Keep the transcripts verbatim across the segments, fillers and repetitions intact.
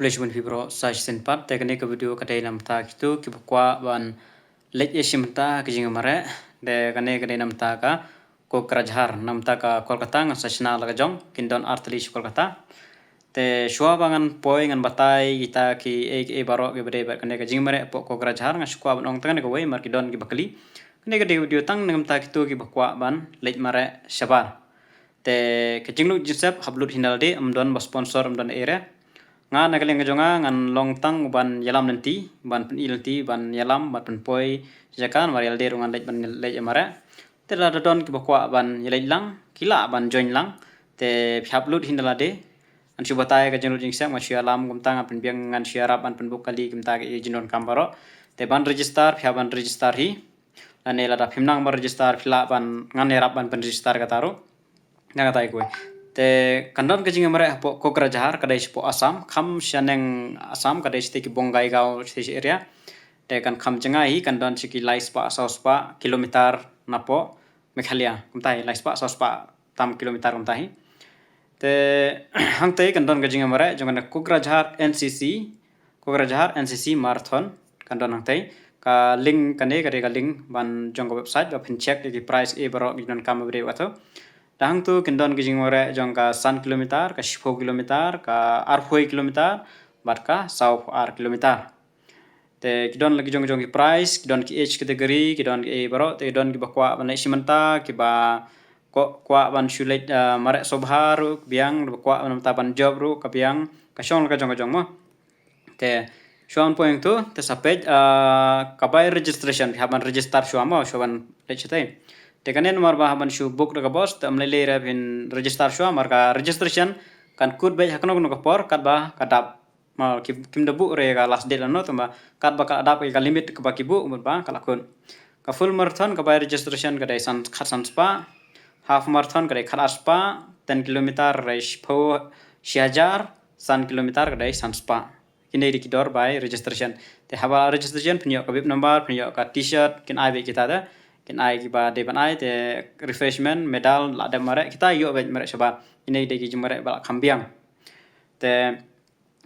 Khublei shibun phi baroh sa shisien pat. Te kane ka video ka dei namar kito kiba kwah ban leit ïa shi mynta ka jingmareh. Te kane ka dei namar ka Kokrajhar, namar ka Kolkata, ngan sa shna la ka jong, kin don artylli sha Kolkata. Te shuwa ba ngan poi ngan batai kita kiei kiei baroh kiba dei bad kane ka jingmareh hapoh Kokrajhar, nga shu kwah ban ong tang kane kawei namar ki don kiba kylli. Kane ka dei video tang namar kito kiba kwah ban leit mareh shabar. Te ka jinglut jingsep hap lut hi na lade, ym don ba sponsor, ym don ei re. Nga na ka liang ka jong nga ngan long tang ban ïalam lynti, ban pyni lynti, ban ïalam, ban pynpoi jaka namar ïa lade ruh ngan leit ban leit ïa mareh. Te lada don kiba kwah ban ïa leit lang, ki lah ban join lang. Te phi hap lut hi na lade. Ngan shu batai ka jinglut jingsep, ngan shu ïalam kumta, ngan pynbiang, ngan shu ïarap ban pynbuk kali kumta ki jingdonkam baroh. Te ban register, phi hap ban register hi. Lane lada phim nang ban register, phi lah ban, ngan ïarap ban pynregister kata ruh. Nga kata ïa kawei. Te kan don ka jingmareh hapoh Kokrajhar, ka dei shapoh Assam, kham shaneng Assam, ka dei shatei ki Bongaigaon, shatei shi area. Te kan kham jngai hi, kan don sha ki lai spah saw spah kilometer napoh Meghalaya. Kumta hi, lai spah saw spah tam kilometer kumta hi. Te hangtei kan don ka jingmareh jong kane Kokrajhar N C C, Kokrajhar N C C Marathon, kan don hangtei. Ka link kane ka dei ka link ban jong ka website ba phin check ïa ki prize ei baroh ki donkam ba dei ba to. Da hangto kin don ka jingmareh jong ka san kilometer, ka shiphew kilometer, ka arphew kilometer, bad ka sawphew ar kilometer. Te ki don la ki jong jong ki prize, ki don ki age category, ki don ki ei baroh, te ki don kiba kwah ban leit shi mynta, kiba kwah, kwah ban shu leit, ah, mareh sngewbha ruh ka biang, kiba kwah ban mynta ban jop ruh ka biang, ka shong la ka jong ka jong mo. Te shuwa ban poi hangto, te sa peit, ah, ka bai registration, phi hap ban register shuwa mo, shuwa ban leit shatei. Te kane namar ba hap ban shu book da ka bos, te ym lei lei re phin register shuwa, namar ka registration kan kut beit ha kano kano ka por, katba ka dap. Ma ki, kim da buh re ka last date lano, tangba katba ka dap ka limit kaba ki buh, mut ba ka la kut. Ka full marathon ka bai registration ka dei san, khatsan spah, half marathon ka dei khatar spah, ten kilometer ka dei shiphew, shi hajar, san kilometer ka dei san spah. Kine dei ki dor bai registration. Te haba registration phin ïoh ka bib number, phin ïoh ka t-shirt, kin ai beit kita te. Kin ai kiba dei ban ai te, refreshment, medal, la dep mareh, kita ïoh beit mareh shabar. Kine dei ki jingmareh ba la kham biang. Te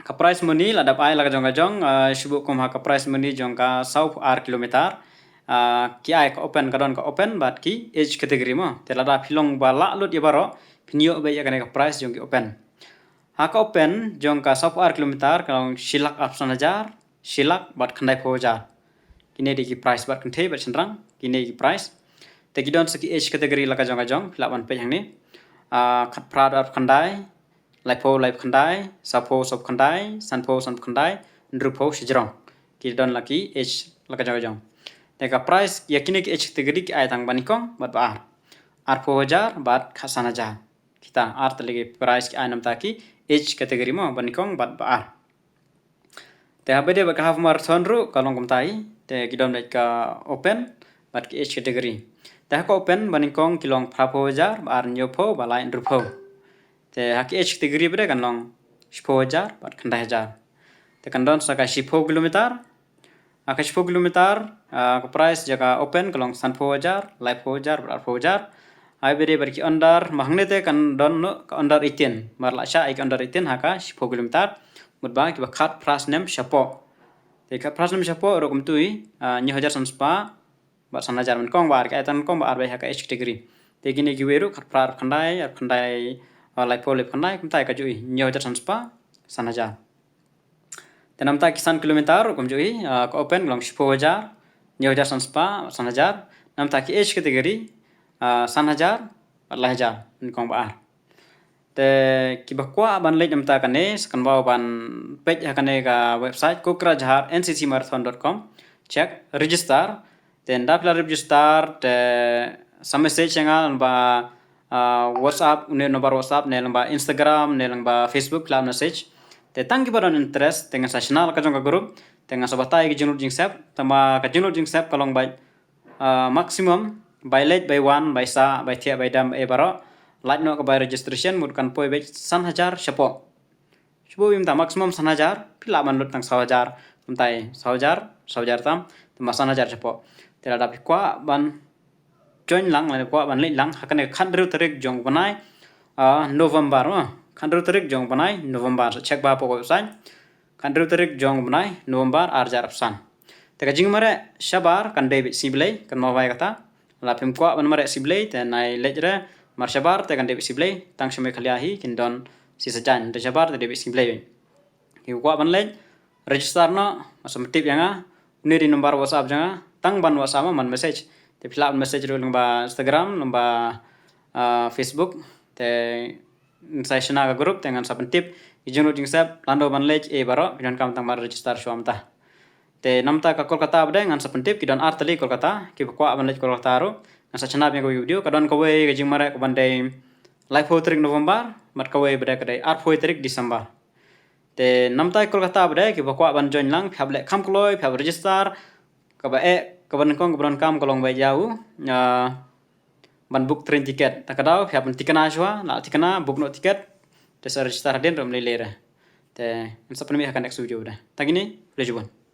ka prize money la dep ai la ka jong ka jong, ah, shu buh kum ha ka prize money jong ka sawphew ar kilometer. Ah, ki ai ka open, ka don ka open, bad ki age category mo. Te lada phi long ba lah lut ïa baroh, phin ïoh beit ïa kane ka prize jong ki open. Ha ka open jong ka sawphew ar kilometer ka long shi lak arphew san hajar, shi lak bad khyndaiphew hajar. Kine dei ki prize bad kynthei bad shynrang, kine dei ki prize. Te ki don sa ki age category la ka jong ka jong, phi lah ban peit hangne. Ah, khatphra arphew khyndai, laiphew laiphew khyndai, sawphew sawphew khyndai, sanphew sanphew khyndai, hynriewphew shajrong. Ki don la ki age la ka jong ka jong. Te ka prize ïa kine ki age category ki ai tang ba nyngkong bad ba ar. Arphew hajar bad khatsan hajar. Kita ar tylli ki prize ki ai namar ki age category mo, ba nyngkong bad ba ar. Te haba dei bad ka half marathon ruh ka long kumta hi. Te ki don beit ka open bad ki age category. Te ha ka open ba nyngkong ki long phraphew hajar, ba ar hynñiewphew, ba lai hynriewphew. Te ha ki age category ba dei kan long shiphew hajar bad khyndai hajar. Te kan don sa ka shiphew kilometer. Ha ka shiphew kilometer, ah, ka prize jong ka open ka long sanphew hajar, laiphew hajar bad arphew hajar. Haba dei bad ki under, ma hangne te kan don noh ka under eighteen. Namar la shah ïa ki under eighteen ha ka shiphew kilometer. Mut ba kiba khatphra snem shapoh. Te khatphra snem shapoh ruh kumtu hi, ah, hynñiew hajar san spah bad san hajar, nyngkong ba ar, ki ai tang nyngkong ba ar beit ha ka age category. Te kine kiwei ruh khatphra arphew khyndai, arphew khyndai, ah, laiphew laiphew khyndai, kumta ka juh hi, hynñiew hajar san spah, san hajar. Te namar ki san kilometer ruh kumjuh hi, ah, ka open ka long shiphew hajar, hynñiew hajar san spah, san hajar. Namar ki age category, ah, san hajar bad lai hajar, nyngkong ba ar. Te kiba kwah ban leit namar kane, sa kynmaw ban peit ha kane ka website, Kokrajhar N C C marathon dot com. Check, register. Te ynda phi la register, te sa message ïa nga lyngba, ah, WhatsApp, une u number WhatsApp, ne lyngba Instagram, ne lyngba Facebook, phi la message. Te tang kiba don interest, te ngan sa shna la ka jong ka group, te ngan sa batai ki jinglut jingsep, tangba ka jinglut jingsep ka long beit, ah, maximum, bai leit, bai wan, bai sah, bai thiah, bai dem, eh, baroh. Lait noh ka bai registration, mut kan poi beit san hajar shapoh. Shu buh mynta maximum san hajar, phi lah ban lut tang saw hajar, mynta saw hajar, saw hajar tam, tangba san hajar shapoh. Te lada phi kwah ban join lang, lada kwah ban leit lang, ha kane ka khathynriew tarik jong u bnai, ah, November, ma. Khathynriew tarik jong u bnai November, sa check bha hapoh website. Hynriew tarik jong u bnai November ar hajar arphew san. Te ka jingmareh shabar kan dei beit sngi Blei, kan mawai kata. La phim kwah ban mareh sngi Blei te nai leit re, mar shabar te kan dei beit sngi Blei, tang sha Meghalaya hi kin don shi sajan, te shabar te dei beit sngi Blei. Ki kwah ban leit, register noh, ma sa pyntip ïa nga, une dei number WhatsApp jong nga, tang ban WhatsApp ma, man message. Te phi lah ban message ruh lyngba Instagram, lyngba, ah, Facebook, te sa shna ka group, te ngan sa pyntip ki jinglut jingsep, lano ban leit, eh, baroh, phi donkam tang ban register shuwa mynta. Te namta ka Kolkata pat de ngan sa pyntip, ki don ar tylli Kolkata, kiba kwah ban leit Kolkata ruh, ngan sa shna biang kawei ka video, ka don kawei ka jingmareh kaban dei laiphew tarik November, bad kawei pat de ka dei arphew tarik December. Te namta Kolkata pat de, kiba kwah ban join lang, phi hap leh kham kloi, phi hap register, kaba eh, kaba nyngkong, kaba donkam, ka long ba ïa u, ah, ban book train ticket. Ta ka daw, phi hap ban thikna shuwa, la thikna, book noh ticket, te sa register hadien ruh ym lei lei re. Te, ngan sa pynmih ha ka next video pat de. Tang kine, khublei shibun.